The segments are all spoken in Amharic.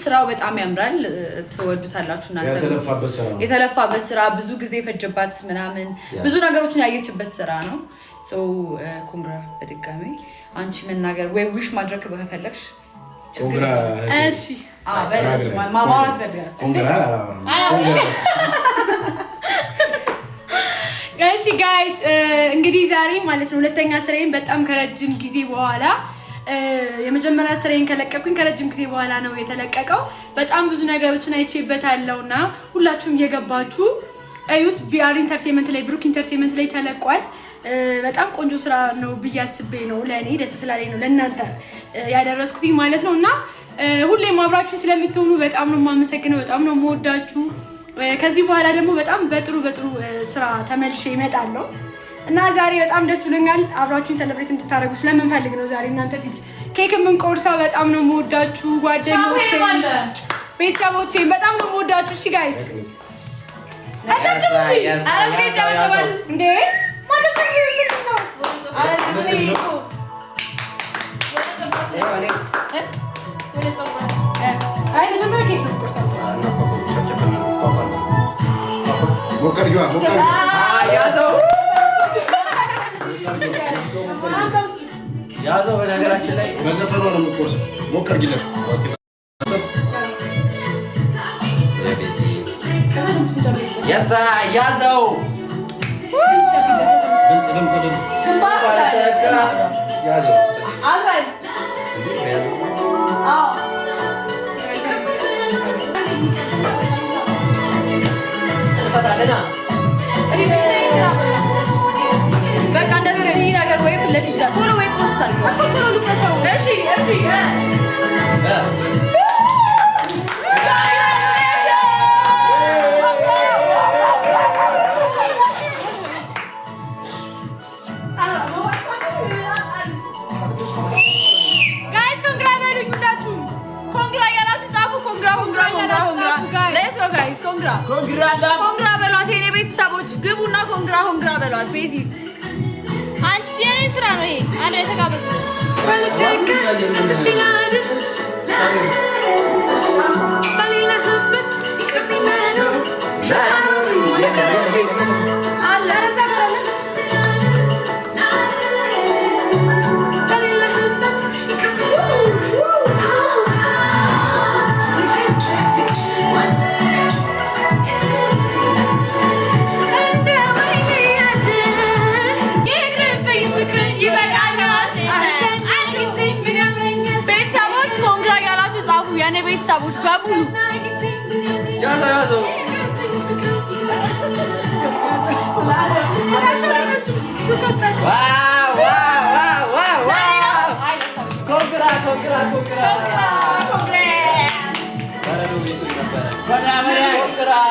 ስራው በጣም ያምራል። ትወዱታላችሁ እናንተ። የተለፋበት ስራ ነው። የተለፋበት ስራ፣ ብዙ ጊዜ የፈጀባት ምናምን ብዙ ነገሮችን ያየችበት ስራ ነው። So congra በድጋሚ። አንቺ መናገር ወይ wish ማድረግ ከፈለግሽ ችግር Congra። የለም። እሺ። አዎ፣ በል፣ እሱ ማውራት ፈልጋል። Congra። Congra። እሺ guys፣ እንግዲህ ዛሬ ማለት ነው ሁለተኛ ስራዬን በጣም ከረጅም ጊዜ በኋላ፣ የመጀመሪያ ስራዬን ከለቀኩኝ ከረጅም ጊዜ በኋላ ነው የተለቀቀው። በጣም ብዙ ነገሮችን አይቼበታለሁ እና ሁላችሁም እየገባችሁ እዩት። ቢአር Entertainment ላይ፣ ብሩክ Entertainment ላይ ተለቋል። በጣም ቆንጆ ስራ ነው ብዬ አስቤ ነው፣ ለእኔ ደስ ስላለኝ ነው ለእናንተ ያደረስኩትኝ ማለት ነው። እና ሁሌም አብራችሁ ስለምትሆኑ በጣም ነው የማመሰግነው። በጣም ነው የምወዳችሁ። ከዚህ በኋላ ደግሞ በጣም በጥሩ በጥሩ ስራ ተመልሼ እመጣለሁ እና ዛሬ በጣም ደስ ብሎኛል። አብራችሁን celebrate እንድታደርጉ ስለምንፈልግ ነው ዛሬ እናንተ ፊት ኬክ የምንቆርሰው። በጣም ነው የምወዳችሁ ጓደኞቼ፣ ቤተሰቦቼ፣ በጣም ነው የምወዳችሁ። እሺ guys፣ አጨብጭቡ እንጂ። ኧረ እስኪ ይጨበጨባል። እንዴ፣ ማጨብጨብ ምንድን ነው? አይ፣ መጀመሪያ ኬክ ነው የምቆርሰው። ሞከር ጊዋ ሞከር። ያዘው። አምጣው እሱ። ያዘው። በነገራችን ላይ በዘፈኗ ነው የምትቆርሰው። ሞከር ጊለት። ከዛ ድምፅ ጨምሪበት። የሳ ያዘው። ድምፅ ጨምሪበት። ድምፅ ድምፅ ድምፅ። ግንባሩ ላይ። ያዘው። አዝራይ። አዎ። እንፈታለና። በቃ እንደዚህ ነገር ወይ ፊት ለፊት ጋር ቶሎ ወይ ቁርስ አድርገው። ቶሎ ልቁረሰው። እሺ። Guys፣ congra በሉኝ ሁላችሁም። Congra እያላችሁ ጻፉ። Congra, congra, congra, congra። Let's go guys፣ congra። Congra። Congra በሏት የኔ ቤተሰቦች፣ ግቡና congra congra በሏት። ቤዚ። አንቺ የኔ ስራ ነው ይሄ። አንድ ላይ ተጋበዙ። በሌለህበት ይቅርብኝ መኖር። አለ ረዛ ጋር አለ። በሌለህበት ይቅርብኝ። እንደ ወይኔ ያለ ይቅርብኝ ፍቅር ይበቃኛል። አንተን አግኝቼ ምን ያምረኛል? ቤተሰቦች፣ congra እያላችሁ ጻፉ። የኔ ቤተሰቦች በሙሉ። አግኝቼ ምን ያምረኛል? ያዘው ያዘው። Wow wow wow wow wow! Congra, congra, congra! በረዶ ቤቱ ነበረ። Congra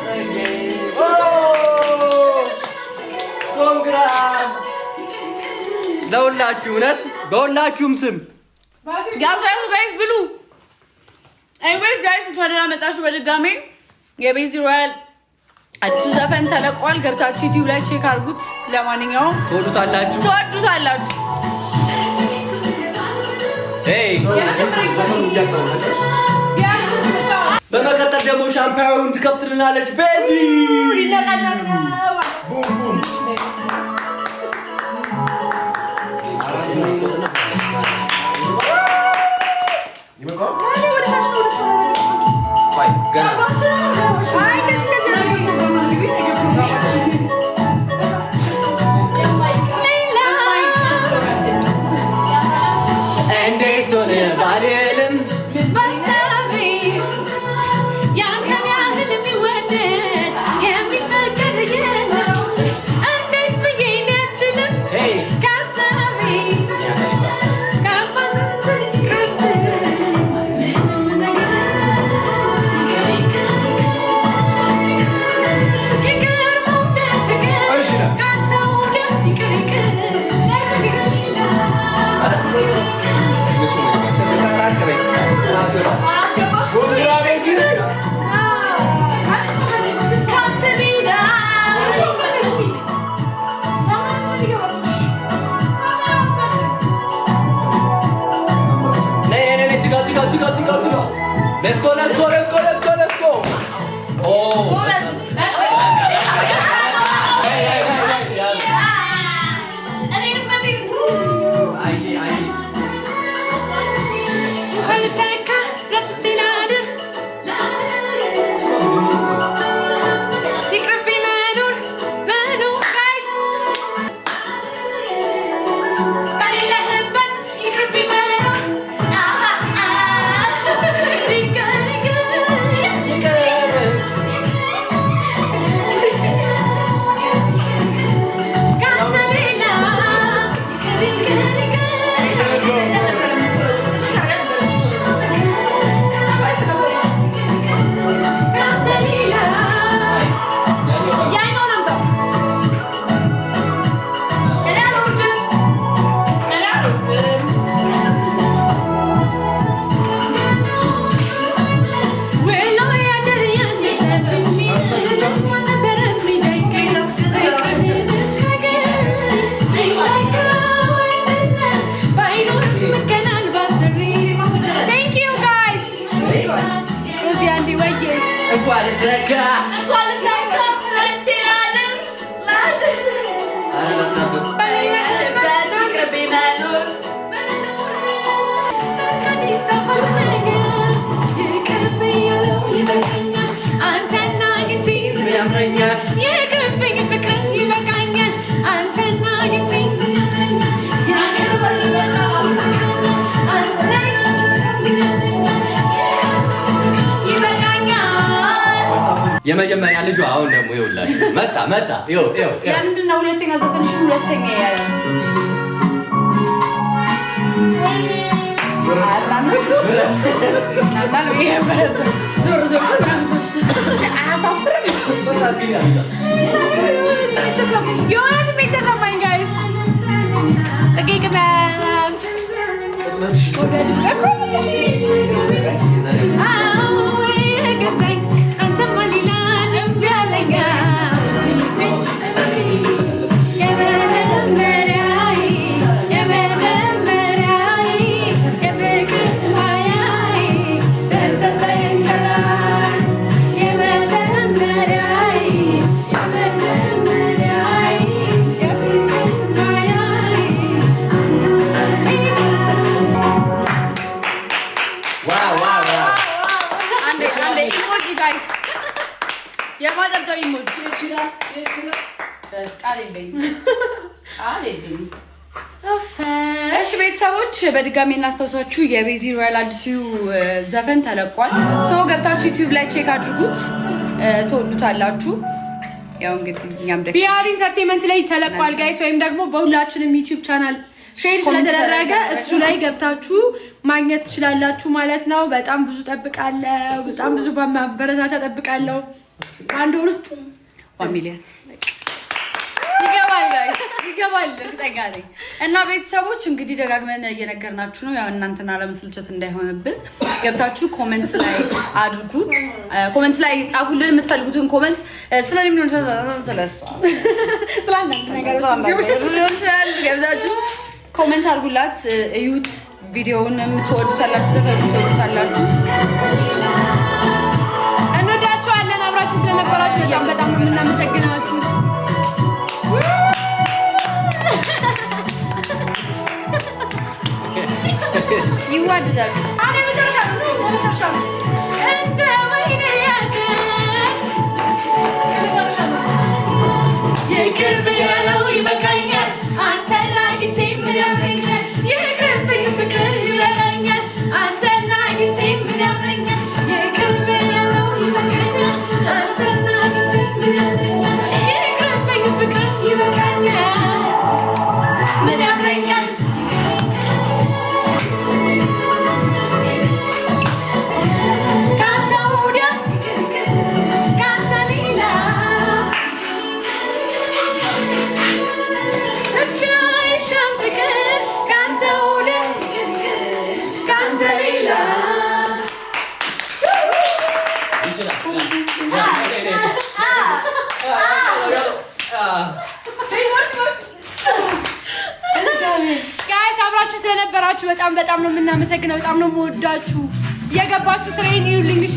ጽጌ! ኦ! Congra ለሁላችሁ፣ እውነት በሁላችሁም ስም። ያዙ ያዙ guys፣ ብሉ። Anyways guys፣ እንኳን ደህና መጣችሁ በድጋሜ። የቤዚ ሮያል አዲሱ ዘፈን ተለቋል። ገብታችሁ ዩቲዩብ ላይ check አድርጉት። ለማንኛውም ትወዱታላችሁ። ትወዱታላችሁ። Hey! ዘፈኑ እያጣሁ ነው ታውቂያለሽ? በመቀጠል ደግሞ ሻምፓዩን ትከፍትልናለች ቤዚ። ሊነቃነቅ ነው። ቡም ቡም። ይበቃዋል። ወደ ታች ነው፣ ወደ እሱ ነው። ቆይ ገና። አይ፣ እንደዚህ እንደዚህ ነው። እንዴት ሆነ ባልልም። ባሳቢ ያንተን ያህል የሚወደድ የሚፈቀድ የለም። እንዴት ብዬ እኔ አልችልም። Hey! ካሳቢ ከአባትህ ይቅርብኝ ምንም ነገር። ይቅር መውደድ። Let's go, let's go, let's go, let's go, let's go. Oh. Hey, hey, hey, hey, ያዝ። አይ አይ። እንኳን ልተካ ረስቼ ላድር፣ ይቅርብኝ መኖር መኖር guys፣ በሌለህበት ይቅርብኝ መኖር። ይቅር ይቅር። ካንተ ሌላ ይቅር ይቅር ይቅር። ካንተ ሌላ። ያኛውን አምጣው። እኔ አልወርድም፣ እኔ አልወርድም። ውሎ ያደር ያነሰብኝ ነበር የሚደንቀኝ ፍቅርህን እስካገኝ ባይኖር ምገናል ባስሪ። Thank you guys። ሮዚ አንዴ ወዬ። እንኳን ልትዘጋ። እንኳን ልተካ ረስቼ ላድር ላድር። ኧረ በዝናበት። በሌለህበት ይቅርብኝ መኖር። ሰርካዲስ ጣፋጭ ነገር ይቅርብኝ ያለው ይበቃኛል፣ አንተና አግኝቼ ምን ያምረኛል። ይቅርብኝ ፍቅር ይበቃኛል፣ አንተና አግኝቼ ምን ያምረኛል፣ ይቅርብኝ ያለው ይበቃኛል፣ አንተና አግኝቼ ምን ያምረኛል፣ ይቅርብኝ ፍቅር ይበቃኛል። የመጀመሪያ ልጇ አሁን ደግሞ ይኸውላችሁ መጣ መጣ፣ ይኸው ይኸው ይኸው። ለምንድን ነው ሁለተኛ ዘፈንሽን ሁለተኛ ያለው? አያዝናንም? አያዝናንም? ይሄ ብረት ነው። ዞር ዞር ዞር ዞር። አያሳፍርም? የሆነ ስሜት ተሰማኝ guys። ጽጌ ቅመም ቅጥነትሽ። መውደድ እኮ ትንሽ አዎ ገዛኝ፣ አንተማ ሌላ እምቢ አለኝ። የመጀመሪያዬ የመጀመሪያዬ የፍቅር ማያዬ በሰጠኝ ከላይ የመጀመሪያዬ የመጀመሪያዬ የፍቅር ማያዬ። Wow wow wow! አንዴ አንዴ emoji guys፣ የማጨብጨብ emoji። ቃል የለኝም፣ ቃል የለኝም። እሺ ቤተሰቦች፣ በድጋሚ እናስታውሳችሁ የቤዚ ሮያል አዲሱ ዘፈን ተለቋል። So ገብታችሁ YouTube ላይ check አድርጉት፣ ትወዱታላችሁ። ያው እንግዲህ እኛም ደግ ቢአር Entertainment ላይ ተለቋል guys፣ ወይም ደግሞ በሁላችንም YouTube channel share ስለተደረገ እሱ ላይ ገብታችሁ ማግኘት ትችላላችሁ ማለት ነው። በጣም ብዙ ጠብቃለሁ። በጣም ብዙ ማበረታቻ ጠብቃለሁ። በአንድ ወር ውስጥ 1 ሚሊዮን ይገባል guys፣ ይገባል፣ እርግጠኛ ነኝ። እና ቤተሰቦች እንግዲህ ደጋግመን እየነገርናችሁ ነው። ያው እናንተን አለመሰልቸት እንዳይሆንብን ገብታችሁ comment ላይ አድርጉን፣ comment ላይ ጻፉልን የምትፈልጉትን comment፣ ስለ እኔም ሊሆን ይችላል፣ ስለሷ ስለ አንዳንድ ነገሮች ሊሆን ይችላል። ገብታችሁ comment አድርጉላት፣ እዩት። ቪዲዮውን የምትወዱታላችሁ፣ ዘፈን ትወዱታላችሁ። እንወዳችኋለን። አብራችሁ ስለነበራችሁ በጣም በጣም ነው የምናመሰግናችሁ። ይዋደዳሉ። አሁን የመጨረሻ ነው፣ የመጨረሻ ነው። እንደ ወይኔ ያለ የመጨረሻ ነው። ይቅር ያለው ይበቃኛል፣ አንተን አግኝቼ ምን ያምረኛል? ይቅርብኝ ፍቅር ይበቃኛል፣ አንተን አግኝቼ ምን ያምረኛል? ይቅር ያለው ይበቃኛል፣ አንተን አግኝቼ ምን ያምረኛል? ይቅርብኝ ፍቅር ይበቃኛል፣ ምን ያምረኛል? ካንተ ወዲያ ካንተ ሌላ ልቤ አይሻም ፍቅር ካንተ ወዲያ ካንተ ሌላ። ይችላል። Guys፣ አብራችሁ ስለነበራችሁ በጣም በጣም ነው የምናመሰግነው። በጣም ነው የምወዳችሁ። እየገባችሁ ስራዬን እዩልኝ እሺ።